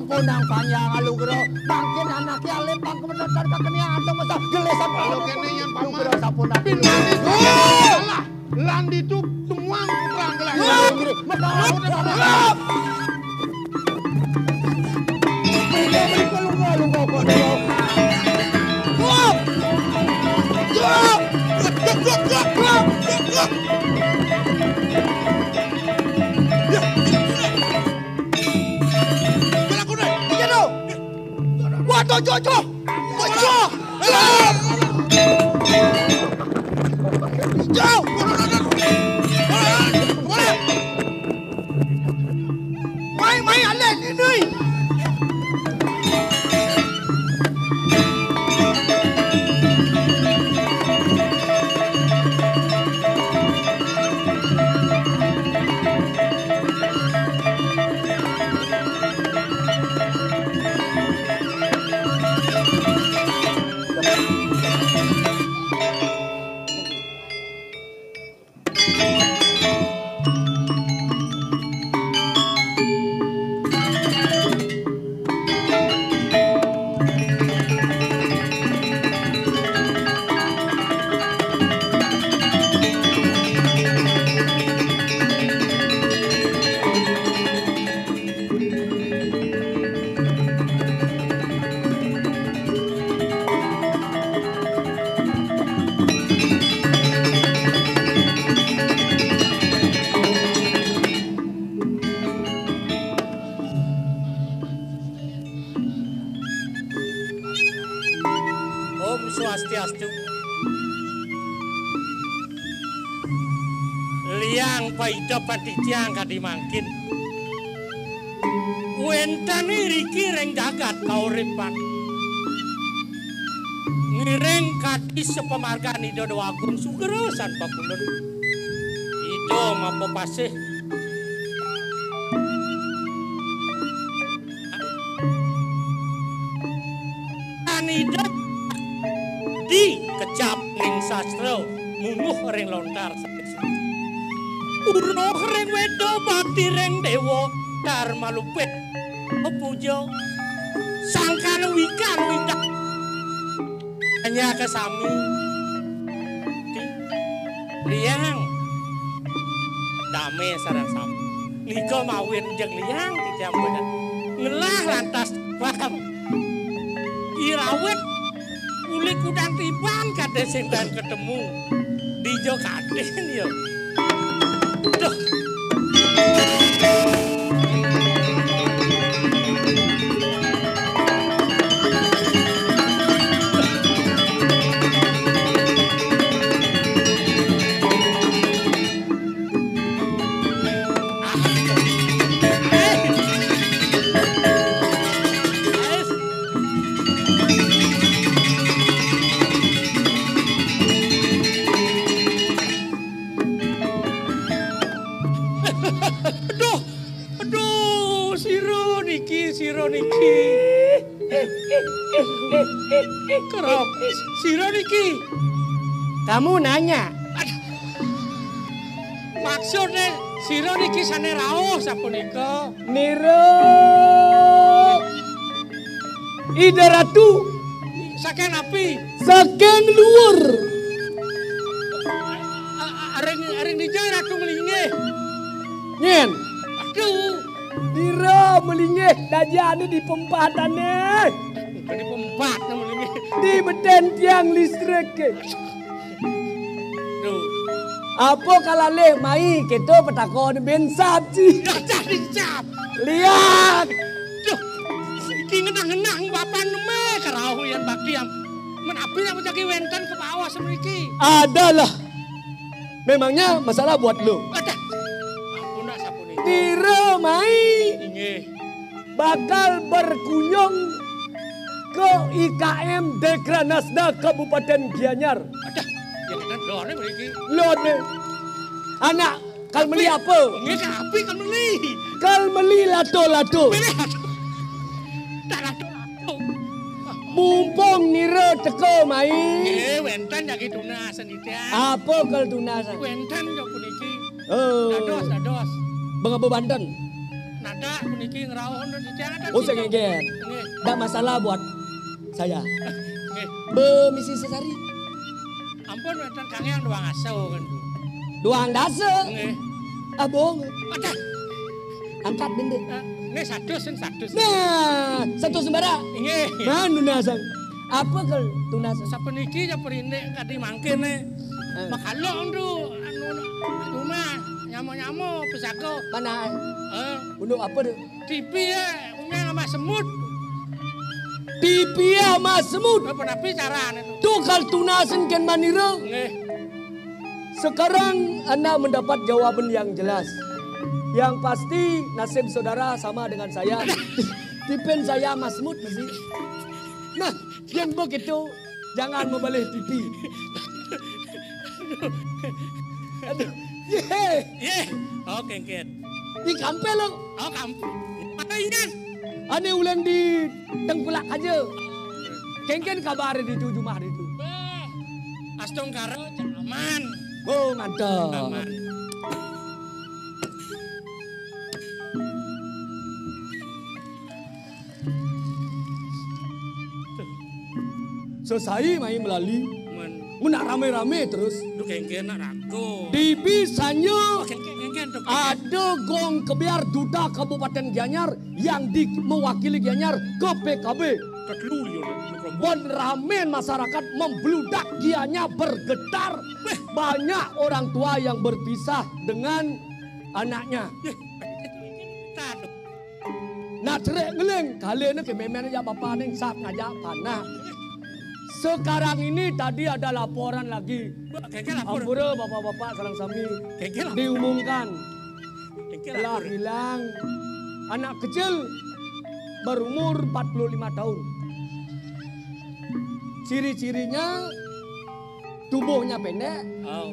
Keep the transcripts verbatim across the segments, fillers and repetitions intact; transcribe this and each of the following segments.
Ponang panjang alugra, mangkin anaké alit pang kemenetan kakenian atau masa gelesan. Kalau kéné yén paman, lugra saponang. Pin manis. Oh! Salah. Lan ditu temuang perang gelah. Oh! Mekar. Mrika, mrika, lunga, lunga, kok, lunga. Oh! Oh! Waduh, jo, jo. Jo. Jo. Mai, mai, alih, ni, ni. Om Swastiastu. Liang paida patitiang kadi mangkin. Wénten iriki ring jagat kauripan. Ngiring kadi sapamargan Ida Déwa Agung Sugra Sanpakulun. Ida mapapasih. Anida di kecap ning sastra, mungguh ring lontar sané suci. Uruh ring wéda bakti ring déwa, dharma lupit pepuja. Sangkan wikan widak. Hanya kesami. Di Liang damé sareng sami. Nika mawin jeg liang titiang boten. Ngelah lantas paham. Irawet uli kudang tiban kadén sing tan ketemu. Dija kadén ya. Duh. Aduh, aduh, sira niki, sira niki. Kerep, sira niki. Kamu nanya. Maksudnya, sira niki sané rauh sapunika. Nira. Ida Ratu. Saking napi? Saking luhur. A-, a-, ring, ring dija Ratu ngelinggih? Nyén. Aduh. Nira melinggih dajané di pempatané. Di pempat melinggih. Di betén tiang listrik. Duh. Apa kalalih mai kéto patakoné bén sap, Ci? Dah, dah, dicap. Liang. Duh. Iki ngenah-ngenah bapan mé karauh yén bakti am. Menapi apa jagi wénten kabaos mriki? Adalah. Memangnya masalah buat lu. Adah. Ampun, nak, sapunika. Nira mai. Inggih. Bakal berkunjung ke I K M Dekranasda Kabupaten Gianyar. Adah, ya kan lor mriki. Lor né. Anak kal meli apa? Nggih, kapi kal meli. Kal meli lato-lato. Milih lato. Tak lato-lato. Mumpung nira teka mai. Nggih, wénten jagi tunas nitih. Apa kal tunas? Wénten ya puniki. Oh. Dados, dados. Bang apa banten? Nada puniki ngrauh untuk titiang, ada Oh, sing cinta. Nggih. Ndak masalah buat saya. Nggih. Be misi sesari. Ampun, wonten kang yang doang aso kan. Doang dasa. Nggih. Ah, bohong. Ada. Angkat dendek. Eh, nggih, satu, sing satu. Nah, satu sembara. Nggih. Nah, nunasang. Apa ke tunas? Sapuniki ya perindik kadi mangkene. Eh. Makalo untuk anu, rumah nyamo-nyamo pesako. Mana? Eh. Untuk apa tu? T V ya, umnya sama semut. T V ya sama semut. Apa napi carane tu? Tu kal tunasen ken manira. Nggih. Sekarang anda mendapat jawaban yang jelas. Yang pasti nasib saudara sama dengan saya. Tipin saya sama semut mesti. Nah, yang begitu jangan membeli T V. Aduh. Ye. Ye. Oh, kengken. Di kampel lo. Oh, kampel. Apa ingat? Ane uleng di tengkulak aja. Kengken kabar di tu jumah di tu. Bah, astungkara aman. Oh, mantap. Aman. Sesai mai melali. Mun. Mun nak rame-rame terus. Duh, kengken nak rago. Di bisanya Oh, kengken, kengken, duh, kengken. Ada gong kebiar duta Kabupaten Gianyar yang di, mewakili Gianyar ke P K B. Ketelu yo, nak, nak kelompok. Bon ramen masyarakat membludak Gianyar bergetar. Weh. Banyak orang tua yang berpisah dengan anaknya. Yeh, tak. Nak cerik ngeling, kali ni kememen ya bapa ni sap ngajak panak. Sekarang ini tadi ada laporan lagi. Ba, kengken lapor. Ampura bapak-bapak sareng sami. Kengken lapor. Diumumkan. Kengken telah lapor. Hilang anak kecil berumur empat puluh lima tahun. Ciri-cirinya tubuhnya pendek, Oh.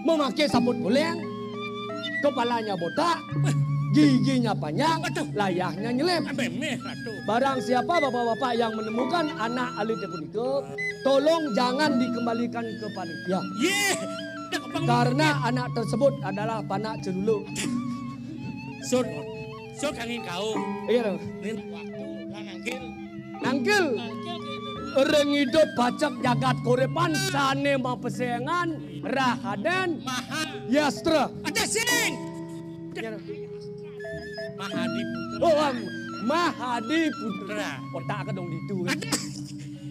Memakai saput guling, kepalanya botak, giginya panjang, Aduh. Layahnya nyelem. Ambe meh, aduh. Barang siapa bapak-bapak yang menemukan anak alite punika, tolong jangan dikembalikan ke panitia. Ye. Karena anak tersebut adalah panak celuluk. Sur, sur kangin kau. Iya, dong. Nin waktu, lah nangkil. Nangkil. Nangkil gitu. Ring idup pacek jagat kuripan sane mapesengan rahaden Maha. Yastra. Ada sing. Iya, dong. Mahadi Putra. Oh, am, Mahadi Putra. Putra. Otak ke dong ditu, kan? Ada.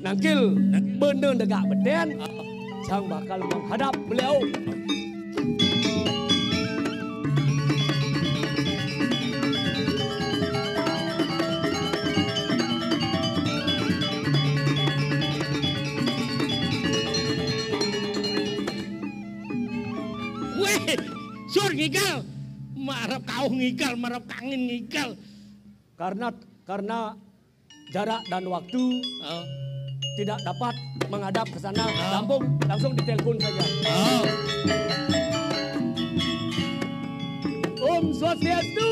Nangkil, nangkil. Bener degak beden, Ah. Cang bakal menghadap beliau. Weh, sur ngigal. Marep kauh ngigal, marep kangin ngigal. Karena, karena jarak dan waktu Oh. tidak dapat menghadap ke sana. Oh. Langsung, langsung ditelepon saja. Oh. Om Swastiastu.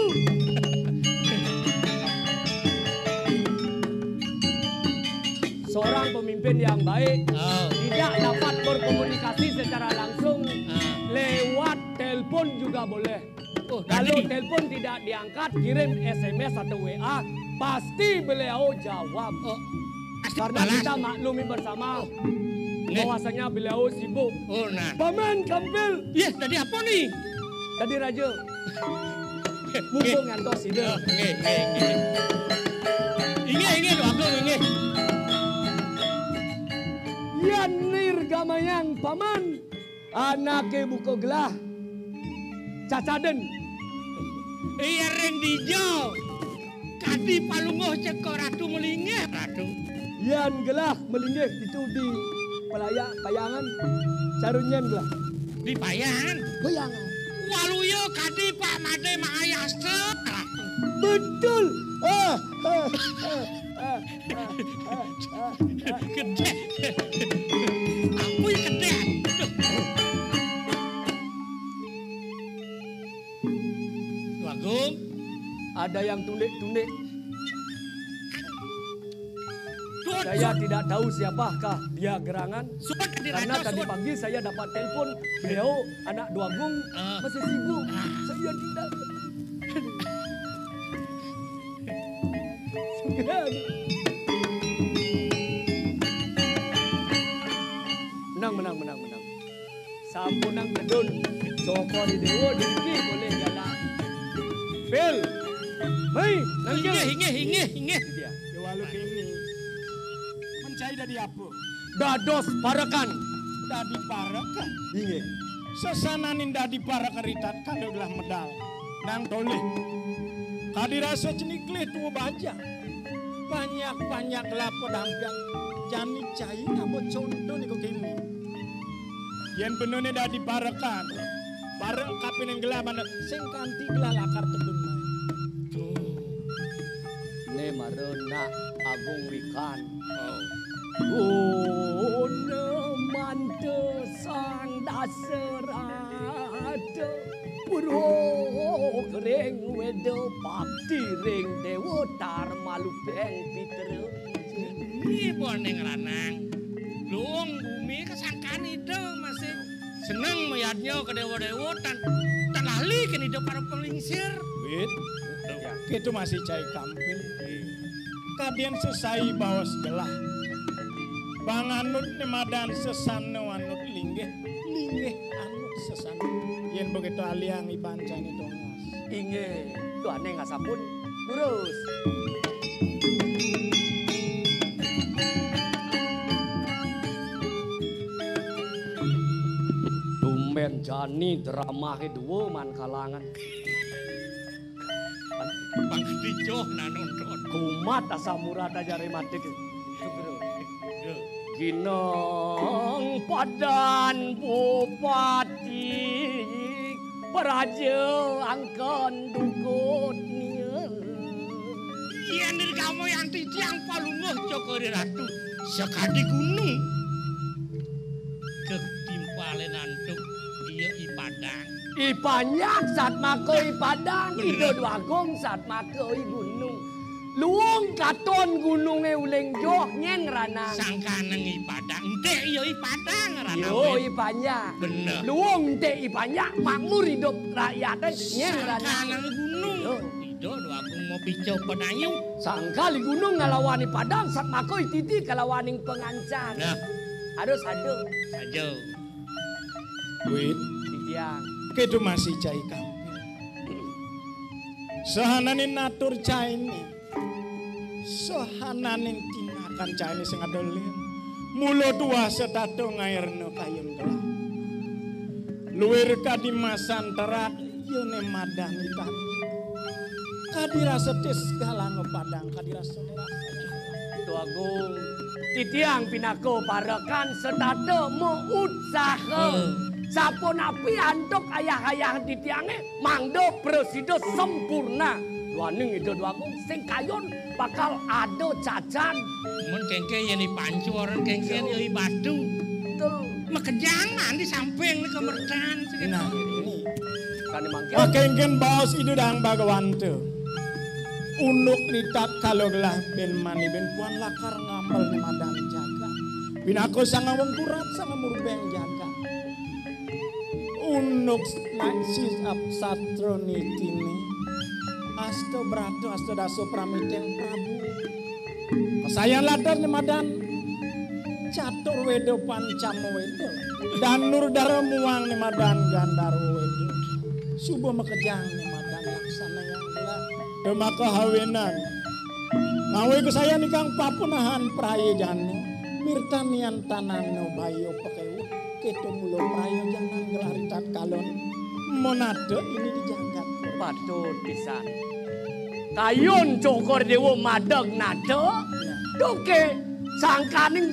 Seorang pemimpin yang baik Oh. tidak dapat berkomunikasi secara langsung. Ah. Lewat telepon juga boleh. Oh, kalau tadi. Telepon tidak diangkat, kirim S M S atau W A, pasti beliau jawab. Oh, pasti karena balas. Kita maklumi bersama Oh. Nggih. Bahwasanya beliau sibuk. Oh, nah. Paman Kampil. Iya, tadi apa nih? Tadi Raja. Mumpung ngantos ida. Oh, nggih, nggih, nggih. Inggih, inggih, Dwagung, inggih. Yan nirgamayang, Paman. Anake buka gelah. Cacaden. Iya ring dija. Kadi palungguh ceka Ratu melinggih, Ratu. Yan gelah melinggih itu di pelayak payangan. Carunyen gelah. Di payangan? Payangan. Waluya kadi Pak Made Mahayastra, Ratu. Betul. Ah, ah, ah, ah. Gedhe. Aku ya gedhe. Aduh. Agung. Ada yang tundik-tundik. Saya tidak tahu siapakah dia gerangan. Karena tadi pagi saya dapat telepon beliau, anak Dwagung, masih sibuk. Saya tidak. Menang, menang, menang, menang. Sampunang tedun. Cokor Déwa niki boleh jalan. Pil. Mai, nangkil. Inggih, inggih, inggih, inggih. Iya. Ya walu kini. Mencai dadi apa? Dados parekan. Dadi parekan? Inggih. Sesananing dadi parekan ritat kada gelah medal. Nang tolih. Kadi rasa ceniklih tua baja. Banyak-banyak kelapa dampian. Jani cai nabo contoh niku kini. Yen benune dadi parekan. Parek kapining gelah mana sing kanti gelah lakar tedun mai. Duh. Ne mara nak Agung Wikan. Oh. Guna manta Sang Dasarata. Puruk ring Weda bakti ring Dewa Dharma Lubeng Pitra. Ini boning ranang. Luung bumi kesangkan ida masih seneng mayadnya ke dewa-dewa tan tan lali kan ida para penglingsir. Wit. Kita masih cai kampil. Kadén sesai baos gelah. Panganut ne madan sesana anut linggih, linggih anut sesana. Yen begitu aliang iban jani tongas. Inggih, tuane ngasapun lurus. Tumben jani dramahe dua man kalangan. Pangkadicoh nanonton. Kumat asam urat ajare mati. Duh. Ginang padan bupati praja angkan dukutnya. Yen kamu yang titiang palungguh Cokore Ratu sakadi gunung. Ketimpalen antuk iya I Padang. I Panyak satmaka I Padang, Ida Dwagung satmaka I Gunung. Luung katon gununge uling joh nyen ranang. Sangkaneng I Padang, entik iya I Padang ranang. Yo, I Panyak. Bener. Luung entik I Panyak, makmur idup rakyate nyen ranang. Sangkaneng gunung. Yo. Ida Dwagung mau pica penayu. Sangkal I Gunung ngalawani Padang, satmaka I Titi kalawaning pengancan. Nah. Aduh, sadu. Saja. Wit. Titiang. Kedu masih cai kampil. Sahananing natur caine. Sahananing tinakan caine sing adolen. Mula tuah setata ngairna kayun gelah. Luir kadi masan terak, yene madan itan. Kadi rasa tis galanga padang, kadi rasa Tuagung, titiang pinaka parekan setata mautsaha. Hmm. Sapunapi antuk ayah-ayah titiange mangda prasida sampurna. Duaning Ida Dwagung sing kayun bakal ada cacan. Mun kengken yen I Pancu, orang kengken ya I Batu. Betul. Makejang mandi samping ni kemertan. Nah, ini. Kani mangkin. Makengken baos Ida Dang Bagawanta. Unduk ditat kala gelah ben mani ben puan lakar ngambel ni madan jagat. Pinaka sanga wengkurat sanga murbeng jagat. Unduk naksi ap satra nitine. Asta brata asta dasa pramiteng Prabu. Kasayan latar ni madan catur weda pancama weda. Danur dara muang ni madan gandarwa weda. Suba makejang ni madan laksana yang gelah. Temaka hawinan. Ngawi kasayan ikang papunahan praya jana. Mirtanian tanana baya pakewuh. Kita mula praya janan gelah ritat kalon. Monata ini di jagat. Patut pisan. Kayun Cokor Dewa madeg nada, duke sangkaning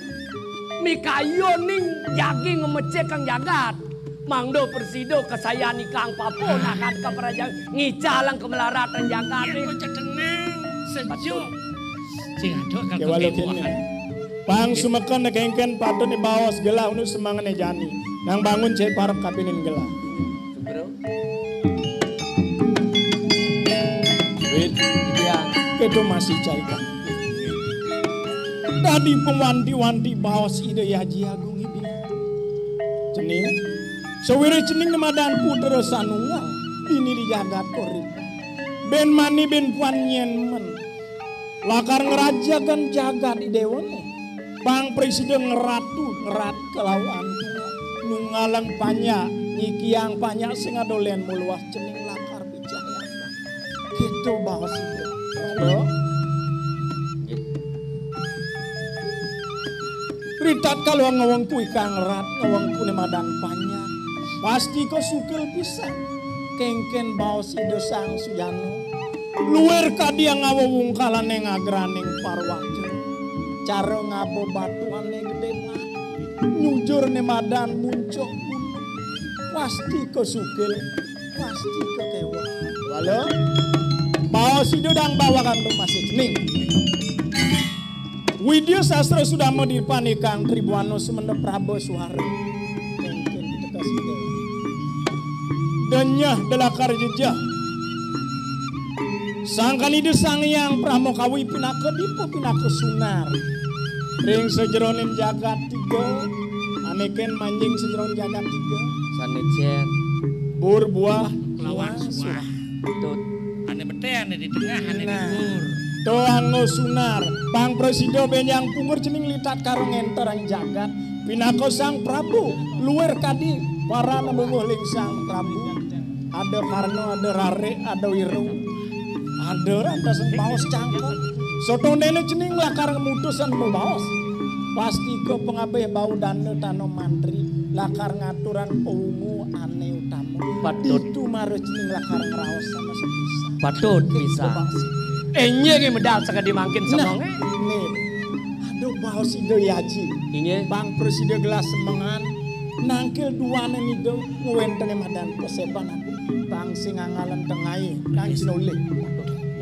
mikayuning jagi ngemecikang jagat. Mangda prasida kasayan ikang papunahan kaprajayan ngicalang kamelaratan jagate. Yen kok tenang, sejuk. Sing aduk kang kekemuhan. Pang sumeken nekengken patut ni baos gelah unu semangene jani. Nang bangun cek parek kapinin gelah. Bro. Wit. Iya. Kedo masih caikan. Dadi pewanti-wanti baos Ida Yaji Agung Ida. Cening. Sawire cening nemadan putra sanunggal. Dini di jagat korip. Ben mani ben puan nyen men. Lakar ngrajagan jagat i déwané. Pang prasida ngratu, ngrat kalawan nunggalang panjak, nyikiang panjak sing adolén muluh cening lakar picayang. Kéto baos Ida. Halo. Ritatkala ngwengku ikang rat, ngwengkuné madan panjak. Pastika sukil pisan. Kénkén baos Ida Sang Sujana. Luir kadi ngawa wungkalané ngagraning parwata. Cara ngaba batuané gedé banget. Nyujurné madan muncuk gunung. Pastika sukil, pastika kéweh. Wala. Baos Ida dang bawakan tu masih cening. Widya Sastra Sudama Dirpanikang Tribuana Sumendep Praba Suara. Mungkin teka sida. Denyah delakar jejah. Sangkan Ida Sang Hyang Pramakawi pinaka dipa pinaka sunar. Ring sajeroning jagat tiga, ané kén manjing sajeroning jagat tiga. Sané cén. Bur buah lawan suah. Suah. Tut. Ané beté, ané di tengah, ané di nah, bur. To anggo sunar, pang prasida bénjang pungkur cening litat karo ngénterang jagat, pinaka Sang Prabu, luir kadi, paran mungguh ling Sang Prabu. Ada Karna, ada Rarik, ada Wirung. Ada rantas baos cangkok. Sotondéné cening lakar mutusan mabaos. Pastika pangabih bau dana tana mantri, lakar ngaturan pawungu ané utama. Patut. Ditu mara cening lakar ngraos sama sepisan. Patut pisan. Inggih nggih medal sakadi mangkin. Nah, semongé. Nih. Aduh, baos Ida Aji. Inggih. Pang prasida gelah semengan, nangkil duaning Ida, ngwéntené madan paséban aku. Pang sing angalan tengai, kang sinulih.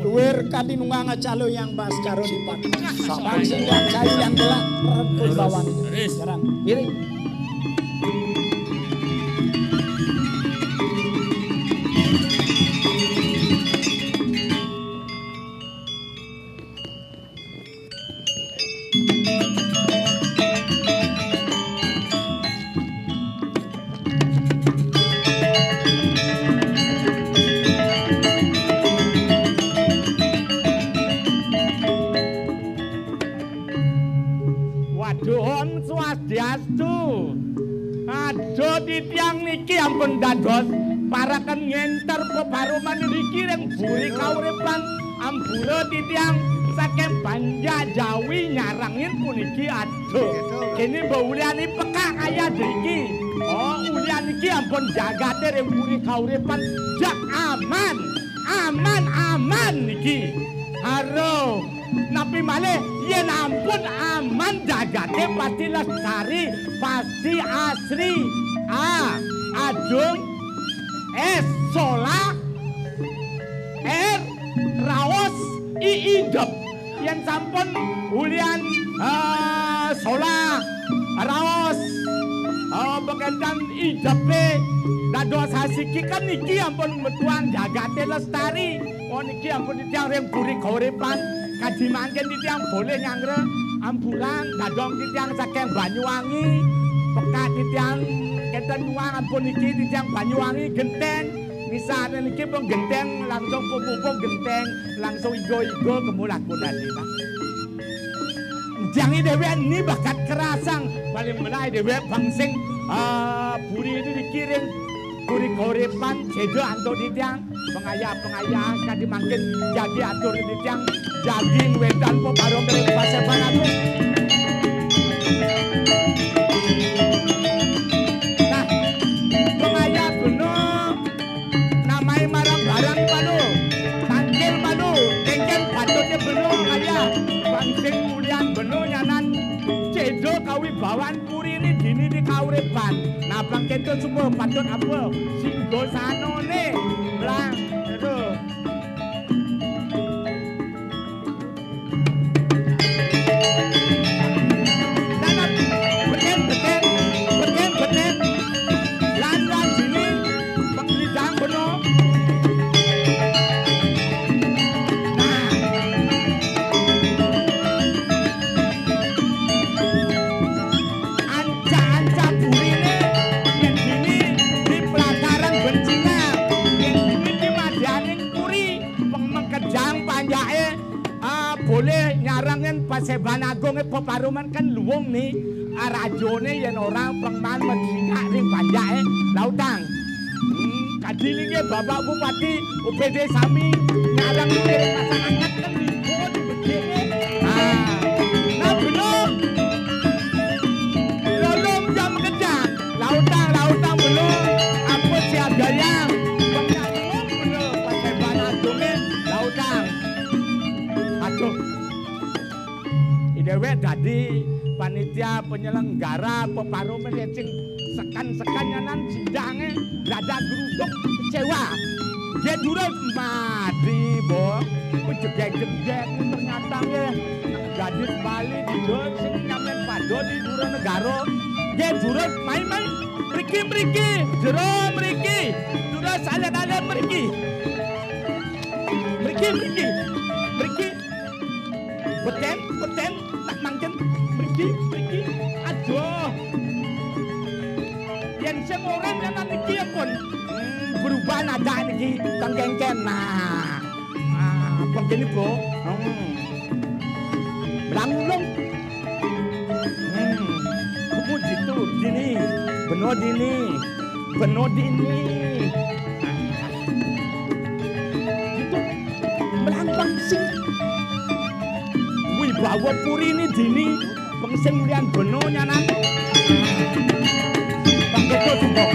Luir kadi nunggang acala Hyang Baskara dipaku. Pang sing yang cai yang gelah, rengkul bawang. Leres. Jarang. Miring. Waduh, Om Swastiastu. Aduh, titiang niki ampun dados pareken ngénter peparuman niki ring buri kauripan. Ampura titiang saking Banjar Jawi nyarengin puniki. Aduh, kéné mbok ulian pekak kaya driki. Oh, ulian niki ampun jagaté ring buri kauripan. Jak aman, aman, aman niki. Aduh. Napi malih yén ampun aman jagaté pasti lestari, pasti asri. A, Adung, S, Solah, R, Raos, I, Idep. Yén sampun ulian, eh, Solah, Raos, eh, bekentan Idepé dados asiki kan niki ampun metuang jagaté lestari. Oh, niki ampun titiang ring puri kauripan. Kaji mangkin titiang boleh nyanggra amburan, dadong titiang saking Banyuwangi. Pekak titiang kénten nuang ampun niki titiang Banyuwangi Genténg. Misalnya niki pun Genténg langsung pupuk Genténg, langsung igo-igo kemulakunan niki, Pak. Jangi déwék ni bakat kerasang, paling menawi déwék bangsing, eh, puri ini dikiring. Puri kauripan, séda antuk titiang, pangayah-pangayah kadi mangkin jagi atur titiang, jagi ngwénten peparuman ring paséban agung. Nah, pangayah bena, namai marang barang malu, tangkil malu, kénkén patutnya bena ngayah, bangsing ulian bena nyanan, séda kawibawan puriné dini di kauripan. Napang kéto suba patut apa? Sing dosanané. Blang. Aduh. Lan, lan, beten, beten, beten, beten. Lan, lan, dini, pang lidang bena. Nah. Anca-anca puriné, yén dini di pelataran Bencina, yén dini di Oleh nyarang yen paseban agungé peparuman kan luwung ni, ah, rajané yen ora pengman medhingak ring panjaké lautang. Hmm, kadi niki Bapak Bupati, U P D sami nyarang ngiring masyarakat kan libur becikné. Ah, nah, belum. Lolong jam kejang. Lautang, lautang belum. Apa siagayang? Pengnyalung belum. Paseban agungé lautang. Aduh. Déwék dadi panitia penyelenggara peparuman, ya, sing sekan-sekan nyanan sidangé dadak gruduk kecewa. Nggih durus mati, Bo. Jegek-jegek ternyata nggih. Gadis Bali didol sing nyampe pada di Dura Negara. Nggih durus mai-mai. Mriki, mriki. Jero mriki. Durus alit-alit mriki. Mriki, mriki. Mriki. Beten, beten, tak mangken. Mriki, mriki. Aduh. Yen sing ora nyanan iki ya pun. Hmm, berubah nada niki kang kengken. Nah. Ah, apa kene, Bro? Hmm. Melangulung. Hmm. Kamu gitu, dini. Beno dini. Beno dini. Gitu. Melambang sing wibawa puri ini dini. Peng sing mulian beno nyanan. Pang kedo sumpah.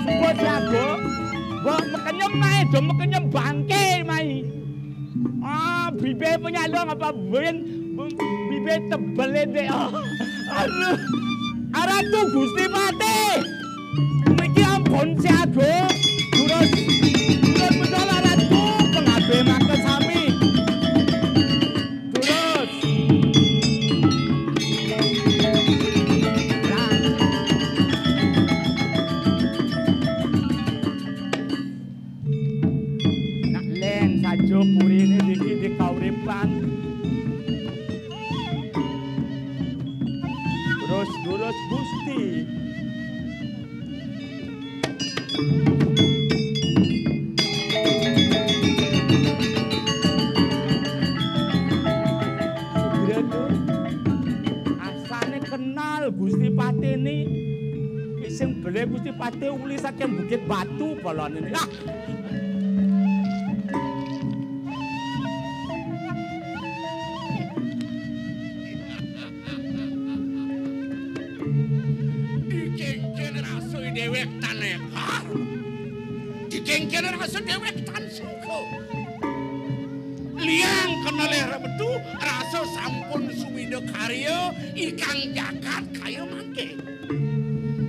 Sumpah jago. Mbok mekenyem mae, do mekenyem bangke mai. Ah, bibe penyalung apa ben? Bibe tebel, Dek. Ah, aduh. Aratu Gusti Patih. Niki ampun siaga. Durus, durus medal Aratu, pengabe mangke sami. Durus. Lah. Nak len saja purine niki di kauripan. Durus, durus, Gusti. Sugratu, asane kenal Gusti Patih ni. Sing bele Gusti Patih uli saking Bukit Batu polane. Lah, dikengken rasa dewek tan nekar. Dikengken rasa dewek tan suka. Liang kenalih remetu rasa sampun sumida karya ikang jagat kaya mangke.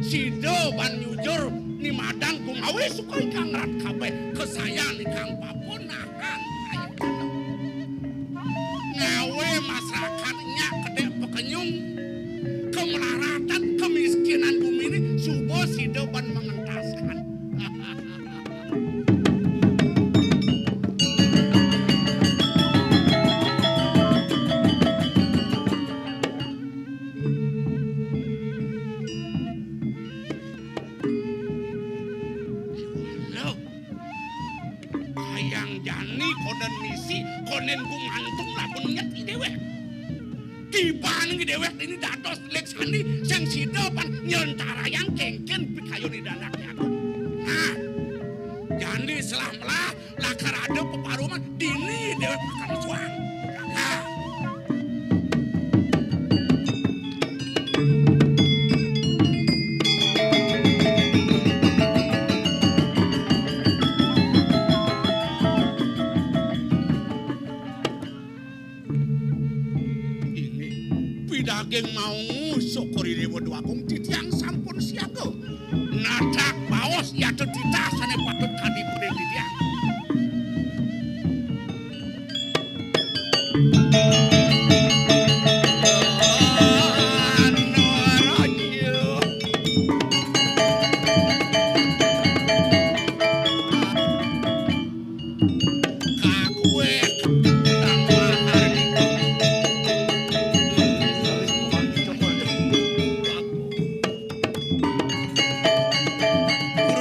Sida ban nyujur nimadan gumawe suka ikang rat kabeh kasayan ikang papunahan ayu tanah. Ngawe masyarakat nyak kedek pekenyung, kemelaratan, kemiskinan bumi ini suba sida ban mengentaskan. Kayang jani konden misi, konden gumantung labun nyet i dewek. Tiban i dewek ini dados lek sandi sing sida pan nyentarayang kengken pikayun i danak jago. Nah, jani selah melah lakar ada peparuman dini dewek makan suang. Nah. Inggih, pidaging mau syukur Ida Déwa Déwagung titiang sampun siaga. Nadak baos yata titah sane patut kadi pun titiang.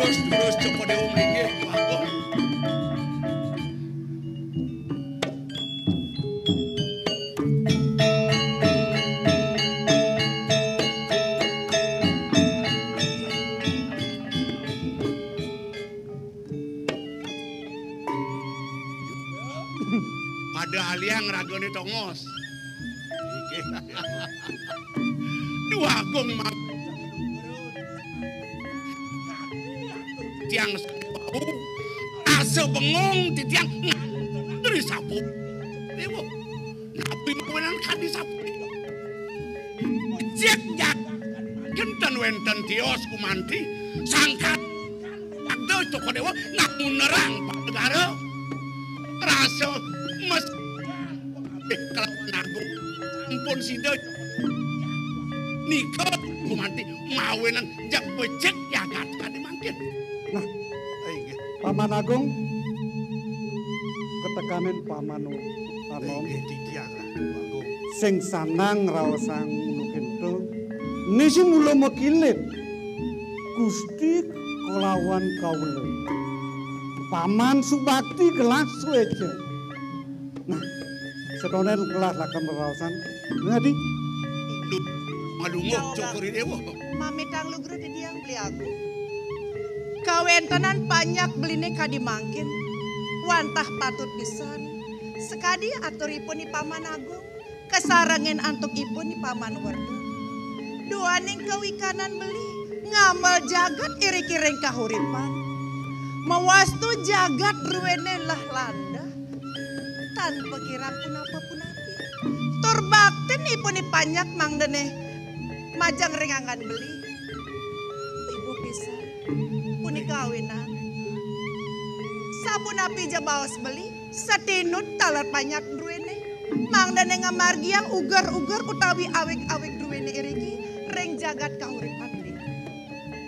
Durus-durus Cokor Dewa mlinggih, Agung. Pada aliang ragane tongos. Inggih. Duh Agung ma-, tiang bau, asa bengong titiang ngantri sapu. Dewa, napi mawinan kadi sapu? Cek jak, genten wenten tios gumanti, sangkan ada Cokor Dewa ngamunerang Pak Negara. Rasa mes-, eh, kelawan agung. Ampun sida nika gumanti mawinan jak becik jagat kadi mangkin. Nah, inggih. Paman Agung, ketekaning Paman Anom. Inggih, titiang Ratu Agung. Sing sanang raosang nukinta. Nisi mula makilit. Gusti kelawan kawula. Paman subakti gelah sueca. Nah, setonen gelah lakar meraosan. Ngadi? Duh, malunguh Cokor Dewa. Mamitang lugra titiang Beli Agung. Kawentenan panjak beline kadi mangkin, wantah patut pisan. Sakadi aturipun I Paman Agung, kasarengin antuk ipun I Paman Werda. Duaning kawikanan beli, ngamel jagat iriki ring kahuripan. Mawastu jagat druene lah landah, tanpa kirang punapa-punapi. Tur baktin ipun I Panjak mangdane majeng ring anggan beli. Ibu pisan, punika awinan. Sapunapi ja baos beli, satinut taler Panjak druene. Mangdane ngamargiang uger-uger utawi awig-awig druene iriki ring jagat kahuripan.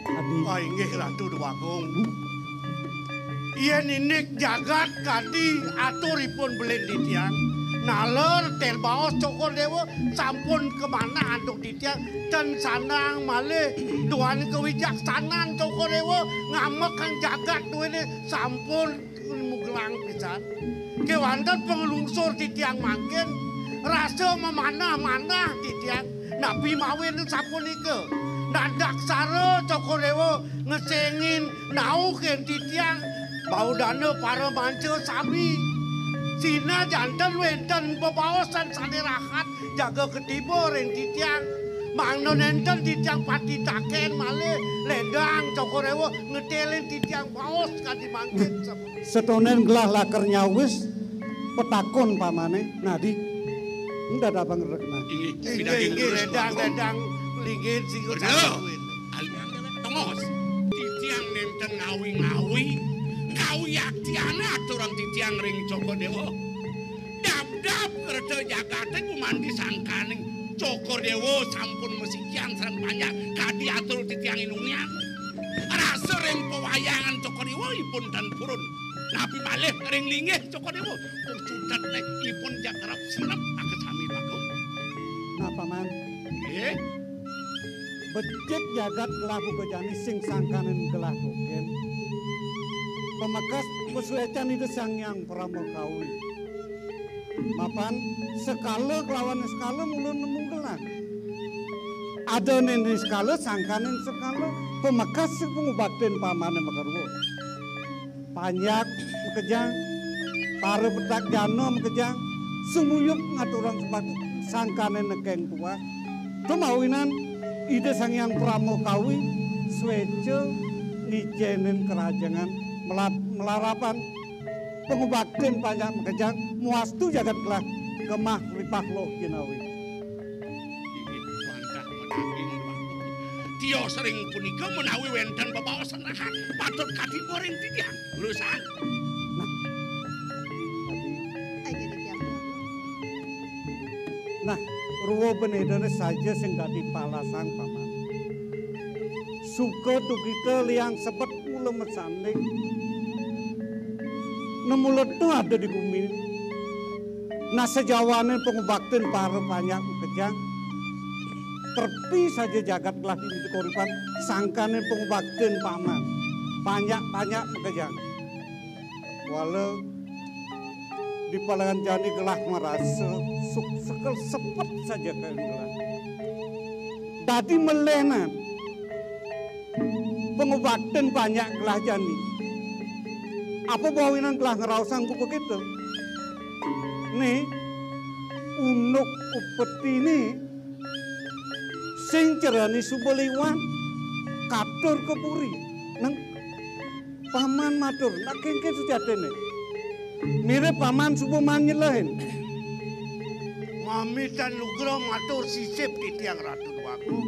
Adi. Ah, inggih Ratu Dewagung. Yen indik jagat kadi aturipun belin titiang, naler tel baos Cokor Dewa sampun kamanah antuk titiang, ten sanang malih duaning kawijaksanan Cokor Dewa ngamekang jagat duene sampun mugelang pisan. Kewanten panglungsur titiang mangkin, rasa mamanah-manah titiang. Napi mawin sapunika? Nadaksara Cokor Dewa ngesengin naukin titiang. Baudana para manca sami. Sinajan ten wenten bebaosan sane rahat jaga ketiba ring titiang. Mangda nenten titiang pati taken malih ledang Cokor Dewa ngetelin titiang baos kadi mangkin sapunika. Setonen gelah lakar nyawis petakon pamane, nadi? Enggak ada bang rekna. Inggih, inggih, inggih, ledang, ledang, linggih, sing Bener. Alian tengos. Titiang nenten ngawi-ngawi, ngawi aktiana aturang titiang ring Cokor Dewa. Dap-dap kerta jagate gumanti sangkaning Cokor Dewa sampun masikian sareng Panjak kadi atur titiang inunian. Rasa ring pawayangan Cokor Dewa ipun tan purun. Napi malih ring linggih Cokor Dewa. Kok cutet le ipun jak kerep sinep akesami Bagong. Nah, Paman. Nggih. Becik jagat gelah buka jani sing sangkaning gelah dogen. Pamekas pasuecan Ida Sang Hyang Parama Kawi. Mapan sekala kelawan sekala mula nemu gelah. Ada nene sekala sangkaning sekala pamekas sing pangubaktin pamane makarwa. Panjak makejang, para petak jana makejang, sumuyup ngaturang sebatu sangkane nekeng tuah. Kemawinan Ida Sang Hyang Parama Kawi sweca ngicenin kerajangan melat-, melarapan pangubaktin Panjak makejang muastu jagat gelah gemah ripah loh jinawi. Inggih wantah menanging waktu. Tios ring punika menawi wenten bebaosan rahat, patut katiba ring titiang. Lulusan. Nah. Ayo, titiang. Nah, ruwa benedane saja sing dadi palasang, Paman. Suka dukita liang sebet mula mesanding. Nemuleta ada di gumi. Nah, sajawane pangubaktin para Panjak makejang. Terpi saja jagat gelah di koripan sangkane pangubaktin Paman. Panjak-panjak makejang. Wala di palangan jani gelah marasa suk sekel sepet saja kaya gelah. Dadi melenan pangubaktin Panjak gelah jani. Apa bawinan gelah ngraosang buka kita? Né unduk upetine sing cerani suba liwat katur ka puri. Nang paman matur, nak kéngkén sujatine. Mirib paman suba maan nyelehin. Mamitan lugra matur sisip titiang Ratu Déwagung.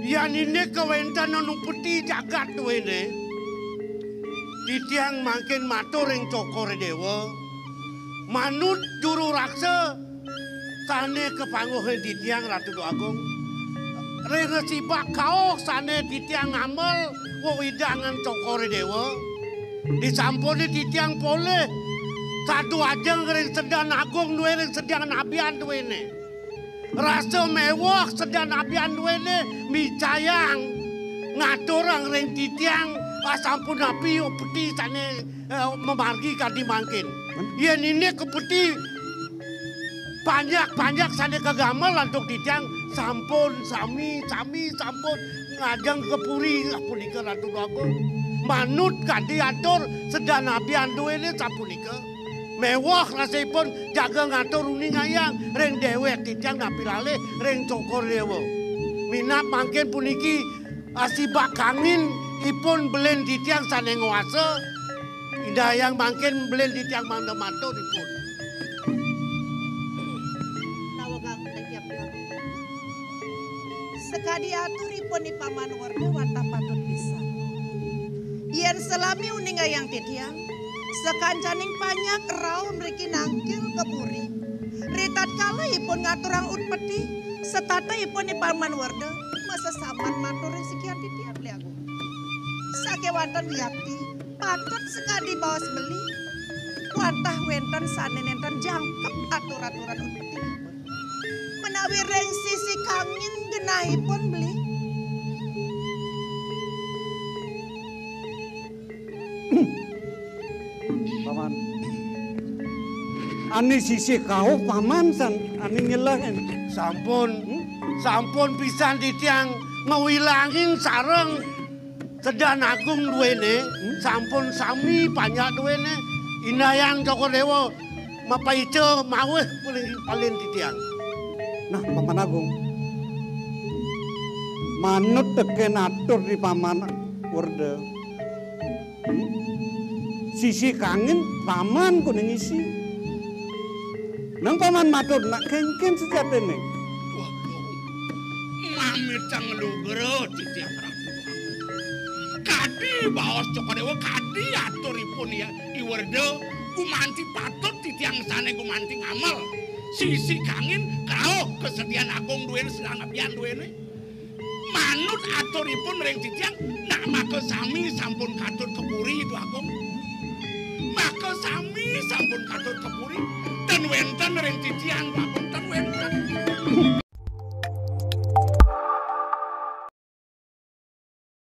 Yan indik kawéntenan upeti jagat duéné. Titiang mangkin matur ring Cokor Déwa. Manut juru raksa sané kapangguhin titiang Ratu Déwagung. Ring sibak kauh sané titiang ngamel wewidangan Cokor Déwa. Disampuné titiang polih sadu ajeng ring sedan agung dué ring sedan abian duéné. Rasa méweh sedan abian duéné micayang ngaturang ring titiang, ah, sampun napi upeti sané, eh, mamargi kadi mangkin. Yén indik upeti panjak-panjak sané kagamel antuk titiang sampun sami, sami sampun ngajeng ka puri, ah, punika Ratu Déwagung. Manut kadi atur sedan abian duéné sapunika. Méweh rasaipun jaga ngatur uningayang ring déwék titiang napi lalih ring Cokor Déwa. Minab mangkin puniki asibak kangin ipun belin titiang sané nguasa. Indayang mangkin belin titiang mangda matur ipun. Nawegang titiang. Sakadi aturipun I Paman Werda wantah patut pisan. Yén salami uningayang titiang, sakancaning panjak rauh mriki nangkil ka puri. Ritatkala ipun ngaturang upeti, setata ipun I Paman Werda masesaman matur ring sikian titiang, Beli Agung. Sakéwanten wiakti, patut sakadi baos beli, wantah wénten sané nénten jangkep atur-aturan upeti. Menawi ring sisi kangin genahipun beli. Paman. Ané sisi kauh paman san ané nyelehin. Sampun, hmm? Sampun pisan titiang ngawilangin sareng sedan agung duéné, hmm? Sampun sami panjak duéné. Indayang Cokor Déwa mapaica maweh paling, paling titiang. Nah, Paman Agung. Manut tekén atur di Paman Werda. Hmm? Sisi kangin paman kuning isi. Nang paman matur nak kéngkén sujatiné. Waduh. Mamitang lugra titiang Ratu. Kadi baos Cokor Déwa, kadi aturipun ya I Werda, gumanti patut titiang sané gumanti ngamel. Sisi kangin kauh kasedian agung duéné, sedang abian duéné. Manut aturipun ring titiang, nak makasami sampun katut ka puri, Déwa Agung. Makasami sampun katut ka puri, ten wénten ring titiang, Déwa